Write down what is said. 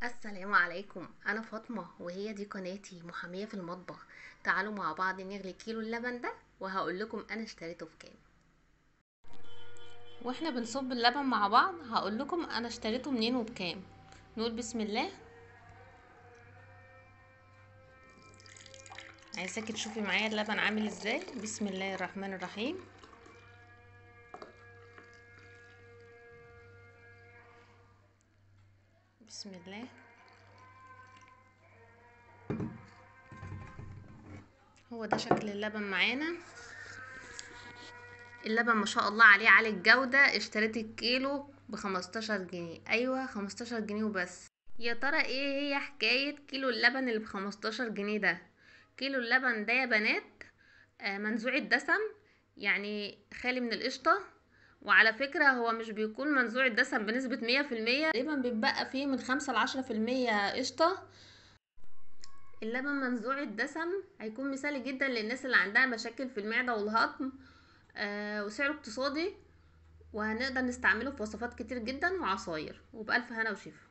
السلام عليكم، انا فاطمة وهي دي قناتي محاميه في المطبخ. تعالوا مع بعض نغلي كيلو اللبن ده وهقول لكم انا اشتريته بكام. واحنا بنصب اللبن مع بعض هقول لكم انا اشتريته منين وبكام. نقول بسم الله. عايزاكي تشوفي معايا اللبن عامل ازاي. بسم الله الرحمن الرحيم. بسم الله. هو ده شكل اللبن معانا. اللبن ما شاء الله عليه عالي الجودة. اشتريت الكيلو ب15 جنيه. ايوه 15 جنيه وبس. يا ترى ايه هي حكاية كيلو اللبن اللي ب15 جنيه ده؟ كيلو اللبن ده يا بنات منزوع الدسم، يعني خالي من القشطة. وعلى فكرة هو مش بيكون منزوع الدسم بنسبة 100%، تقريبا بيتبقى فيه من 5 ل10% قشطة. اللبن منزوع الدسم هيكون مثالي جدا للناس اللي عندها مشاكل في المعدة والهضم، وسعره اقتصادي، وهنقدر نستعمله في وصفات كتير جدا وعصاير. وبألف هنا وشفا.